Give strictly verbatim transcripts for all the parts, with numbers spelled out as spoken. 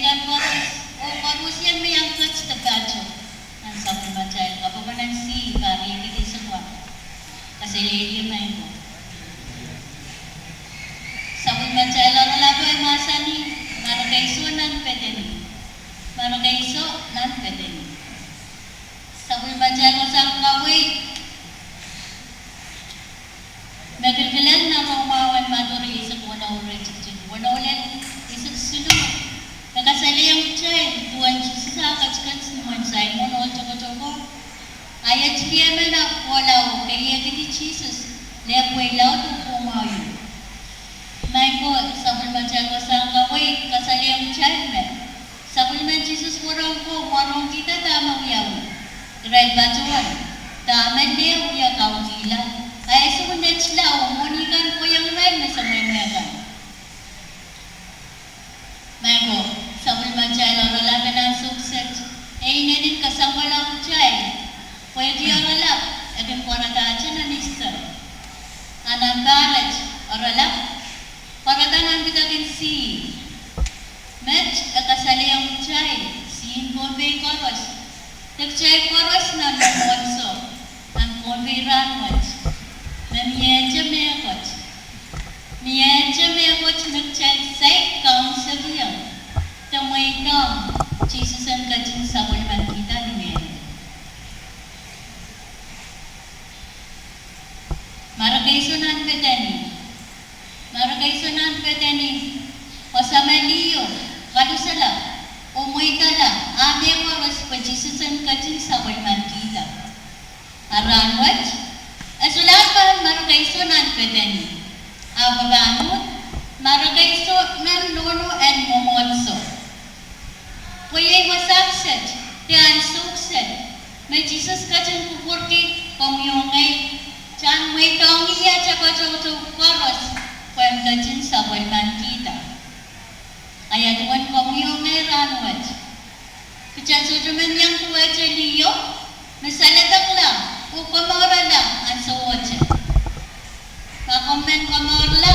kan koaros, oh koaros iang me iang ket de pato. Nan sapwellimatail kapokon en Sihs, pahr riekid eisek walu. Kaselehlie maing ko. Sapwellimatail oaralap e mahsanih, Marekeiso nan Pedeni. Marekeiso nan Pedeni. Sapwellimatail wasahn kaweid me kilkilel nan Rongamwahu en Madiu eisek weneu, iretikitik weneu lel eisek siluh, e kasalehiong kitail duwen Sises ah ketiket ni mwomwen Saimon ohl tokotoko, a iet lih emen ah kohla oh keiehkidi Sises lehpw ei laud oh pwumwahu ieu. Maing ko, sapwellimatail wasahn kaweid kasalehiong kitail me sapwellimen Sises wereng ko mwarohngkihda dahme wiawi. Irail patohwan dahme leh wia kaukihla, a e sohte netila oh mwohni kan kohieng irail me semwehmwe kan. Maing ko, sapwellimatail oaralap en ansou kiset e inenen kesempwal ong kitail, pwehki oaralap e kin pwaradahte nan Easter. A nan pahr et oaralap pwarada nan pidek en Sihs. Met e kasalehiong kitail, Sihs en Pohnpei koaros, de kitail koaros nan mwomwohdiso nan Pohnpei rahnwet, me miehte mehkot, miehte mehkot me kitail saik kaunsekiong de mweidohng Sises en ketin sapwellimankihda ni Meri. Marekeiso nan Pedeni. Marekeiso nan Pedeni, wasa me liho, kalusalap oh mweidala, a mehkoaros pwe Sises en ketin sapwellimankihda. A rahnwet e solahr pahn Marekeiso nan Pedeni, ahpw e pahn uhd Marekeiso nan nohno en mwomwohdiso. Pwe iei wasa kiset de ansou kiset me Sises ketin kupwurki komwi oh ngehi, kitail mweidohng ie, kitail katohtohw koaros pwe en ketin sapwellimankihda. A ia duwen komwi oh ngehi rahnwet? Kitail sohte men iang duwehte liho me saledekla oh komourala ansowohte. Ma komw men komourla,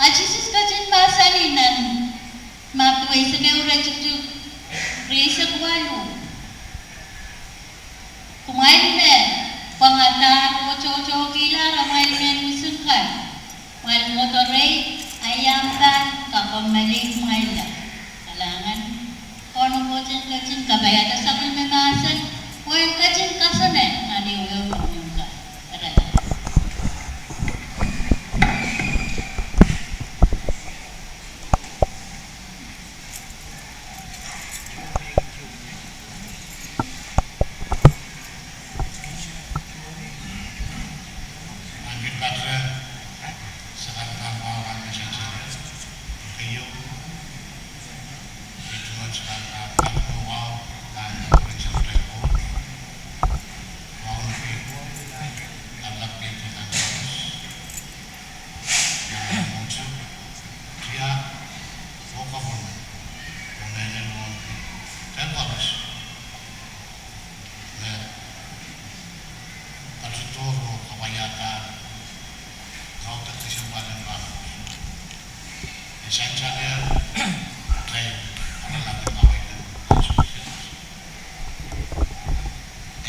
a Sises ketin mahsanih nan Madiu eisek ehu, iretikitik rieisek waluh, kumwail me pwangadahr oh tohtohkihlahr amwail mehn wisik kan, kumwail kohdo rehi, a I ahpw pahn kakommoalei kumwailla. Kalahngan. Kauno Koht en ketin kapaiada sapwellime mahsen oh en ketin kasone nan ehuehu mohngiong kan. Eri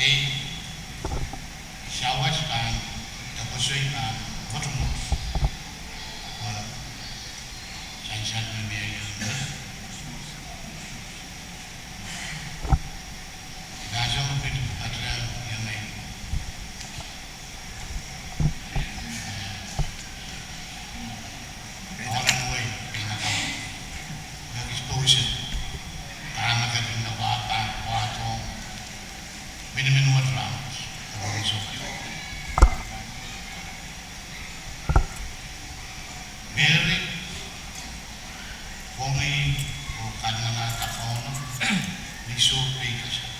Ei sawas pahn, de koasoi pahn pwotomwot, pwe sansal me mie ieu. Ih ansou me pid patohwan iang ei Meri, komwi oh kanengamah Kauno, ni sohpeikasal.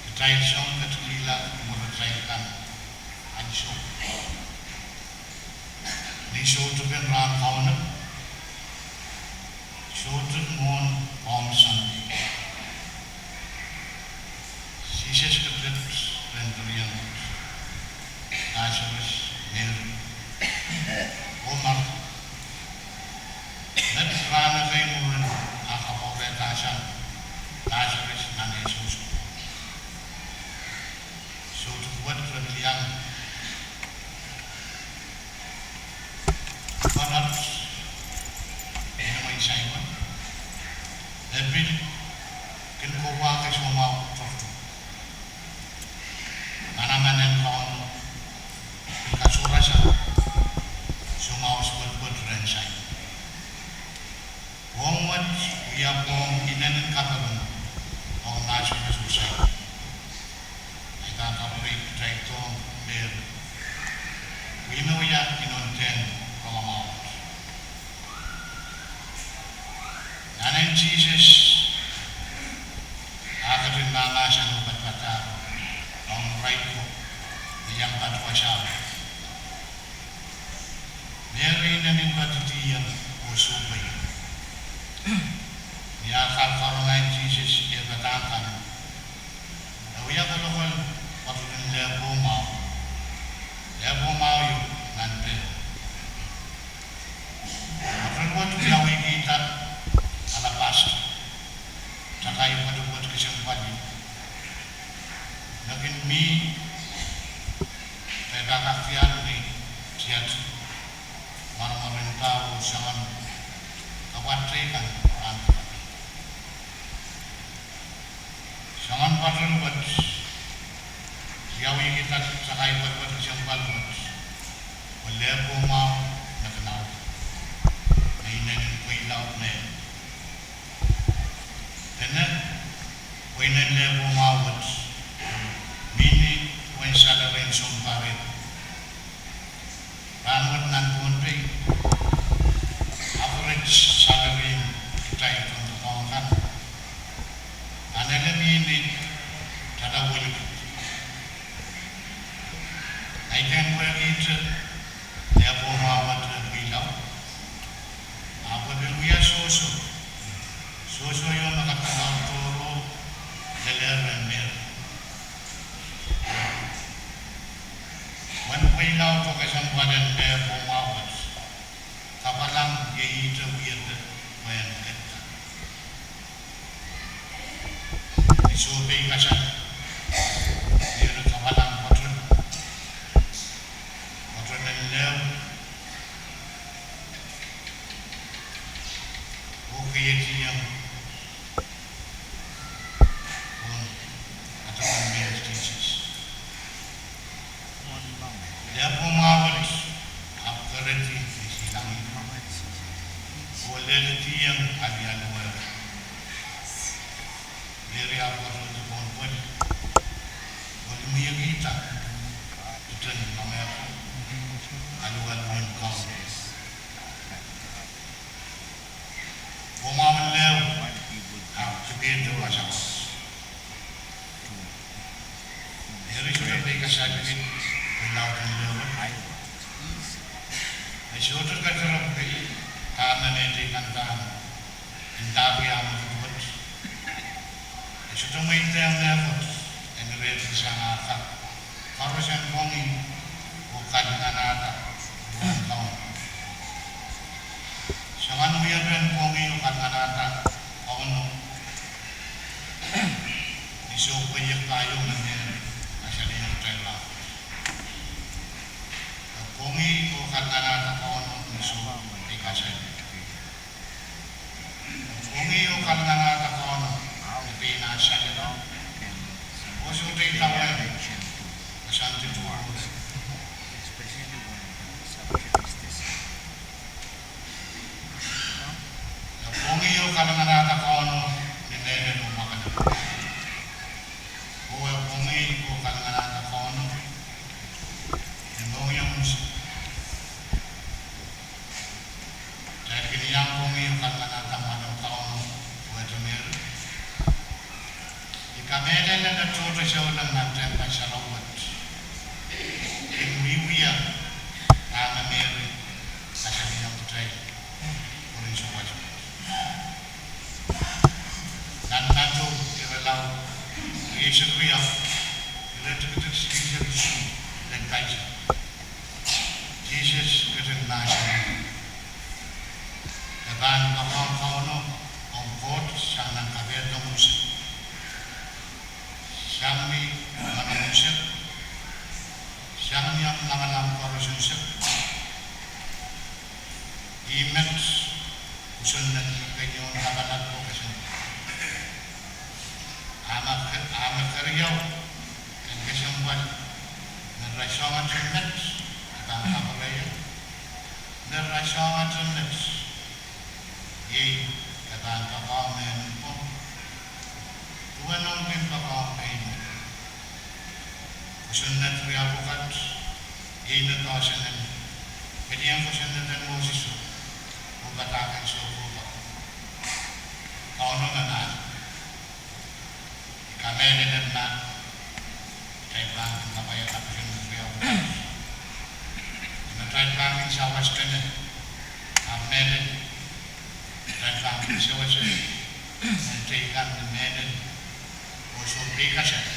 Kitail song ketikihla ni mwuratail kan ansou. Ni soutik en rahn kaunop, soutik mwohn Palm Sunday, Sises ketikihla rehn perien wet, Lasarus, Meri, oh Martha. Met rahn ekei mwurin E pil kin kohwahki soumwahu tohto. Manaman en Kauno pil kasohrasa soumwahu suwedpwed rehn saik. Pwohng wet wia pwohng inenen kaperen ong mahs me sohte saik. Ahi pahn kapwurei kitail dohng Meri, pwe ih me wia inoun tehn rongamwahu wet. Nan en Sises, ah ketin mahmahsen oh padapadahro ong irail ko me iang patohwan wasao. Meri inenen patitieng oh sohpeiong. Ni ah kak karonge Sises eh padahk kan, e wia kolokol patohwan lehpwomwahu, lehpwomwahu ieu nan peh. Patohwan wet wiawihkihda alabaster, takai patohwan kesempwal ieu, me kin mih, pwe e pahn kak diar ni tiahk, mwaremwaren pah oh soangen kapwatei kan pahn diar. Soangen patohwan wet wiawihkihda takai patohwan kesempwal wet, oh lehpwomwahu me kin aude, me inenen pweilaud me. Dene, pwe inenen lehpwomwahu wet mihmi uwen salary en sounpar ehu. Rahnwet nan Pohnpei, average salary en kitail tohn doadoahk kan, anahne mihmi tala welikid. Ahi dehn pwehkihte lehpwomwahu wet pweilaud, ahpw e pil wia sohso, sohso ieu me kak pahn tohrohr lelehr en Meri. Uwen pweilaud oh kesempwal en lehpwomwahu wet, kapwahlangih iei ihte wiahda pwehn kehda. Ni sohpei kasal, Meri kapwahlangih patohwan, patohwan en lehpw, oh keietieng pohn atapan Meri Sises. Lehpwomwahu wet ahpw keredi ni silangih oh leledieng alialuwehr. Meri ahpw patohwanohng pohn pwel oh limwehkihda pwuhken limehko, alualuwen Kauno. Pwomwahwen lehpw ahpw kipehde wasawas. Meri sohte peikasal ki pweilaud en lehpw. E sohte kedirepwki dahme mehteikan pahn ndahki ah mwekid wet. E sohte mweidehng mehkot en repesanaka koaros en pwongih oh kalinganahda uwen Kauno. Soangen wiepen pwongih oh kalinganahda Kauno ni sohpeiek pahieu me Meri kasalehiong kitail. E pwongih oh kalinganahda Kauno ni sohpeiek kasalehiong. E pwongih oh kalinganahda Kauno ni pein ah salel, oh sohte idawehn koasoandi tohrohr. E pwongih oh kalinganahda Kauno ni mehlel oh mwakelekel. Oh e pwongih oh kalinganahda Kauno ni mohngiong unsek. Kitail kin iang pwongih oh kalinganahda mwahl en Kauno, pwehte Meri, I kamehlele me tohto souleng nan tehnpas sarawi wet kin wiewia dahme Meri kasalehiong kitail. Korin sohte nan Madiu irelaud rieisek riau, iretikitik silihsek isuh lel pahisek, Sises ketin mahsanih, E pahn poakohng Kauno ong Koht sang nan kapehdomw unsek, sang ni manaman unsek, sang ni omw lamalam koaros unsek. Ih met usun me ke iang lapalap oh kesempwal. A me keriau, en kesempwal, me re sohte met, e pahn kapwurehiong, me re sohte met, iei, e pahn poakohng mehn pwong, duwen ong kin poakohng pein. Kosonned riau pwukat, iei me poahsoan en, pelian kosonned en Moses o, oh padahk en soukohpo. Kauno me mahsanih, I kamehlele ma, kitail pahn kin kapwaiada kosonned riau pwukat. Ma kitail pahn kin sawaspene, ahpw mehlel, kitail pahn kin sewese, en teikan ni mehlel, oh sohte peikasal.